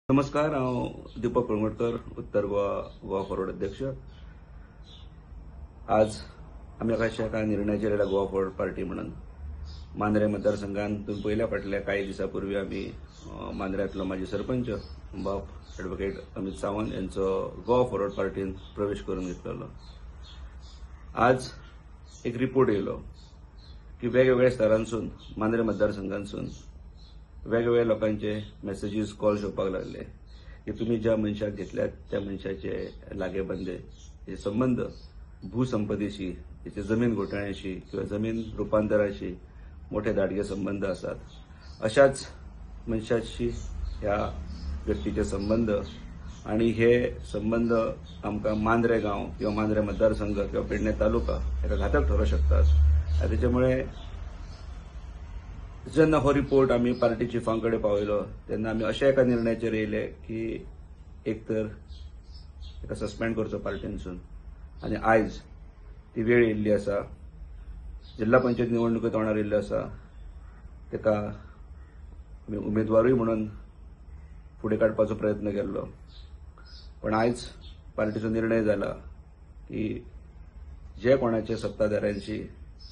नमस्कार, हांव दीपक कळंगूटकर, उत्तर गोवा गोवा फॉरवर्ड अध्यक्ष. आज आमी अशा एका निर्णयाचेर आयला गोवा फॉरवर्ड पार्टी म्हणून मांद्रे मतदारसंघात तुम्ही पयल्या फाटल्या कांय दिसां पूर्वी आमी मांद्र्यांतलो माजी सरपंच बाब एडवोकेट अमित सावंत यांचो गोवा फॉरवर्ड पार्टीन प्रवेश करून घेतलेलो. आज एक रिपोर्ट येयलो की वेगवेगळ्या स्तरांसून मांद्रे मतदारसंघांसून वेगवेगळ्या लोकांचे मेसेजीस कॉल्स येवपाक लागले की तुमी ज्या मनशाक घेतल्यात त्या मनशाचे लागेबंदे हे संबंद भूसंपदेशी, तेचे जमीन घोटाळ्याशी किंवा जमीन रुपांतराशी मोठे दाटगे संबंद आसात. अशाच मनशाशी ह्या व्यक्तीचे संबंद आणि हे संबंद आमकां मांद्रे गांव किंवा मांद्रे मतदारसंघ किंवा पेडणे तालुका हेका घातक ठरूंक शकतात. आनी तेच्यामुळे जेन्ना हो रिपोर्ट आमी पार्टी चिफां कडेन पावयलो तेन्ना आमी अशा एका निर्णयाचेर येयले की एक तर ताका सस्पेंड करचो पार्टीनसून. आनी आयज ती वेळ येयल्ली आसा, जिल्हा पंचायत निवडणुके तोंडार येयल्ल्यो आसा, ताका आमी उमेदवारूय म्हणून फुडें काडपाचो प्रयत्न केल्लो. पण आयज पार्टीचो निर्णय जाला की जे कोणाचे सत्ताधाऱ्यांशी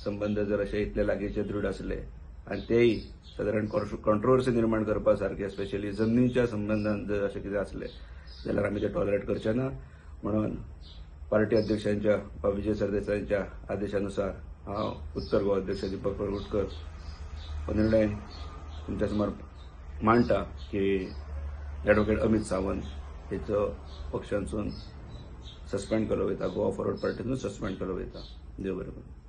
संबंद जर अशे इतले लागींचे दृढ आसले आनी तेय सादारण कॉन्ट्रोवर्सी निर्माण करपा सारके, स्पेशली जमनीच्या संबंदान जर अशें कितें आसलें जाल्यार आमी ते टॉलरेट करचे ना. म्हणून पार्टी अध्यक्षांच्या विजय सरदेसायांच्या आदेशानुसार हांव उत्तर गोवा अध्यक्ष दीपक कळंगूटकर हो निर्णय तुमच्या समोर मांडटा की एडवोकेट अमित सावंत हेचो पक्षांसून सस्पेंड केलो वयता, गोवा फॉरवर्ड पार्टीसून सस्पेंड केलो वयता. देव बरें करूं.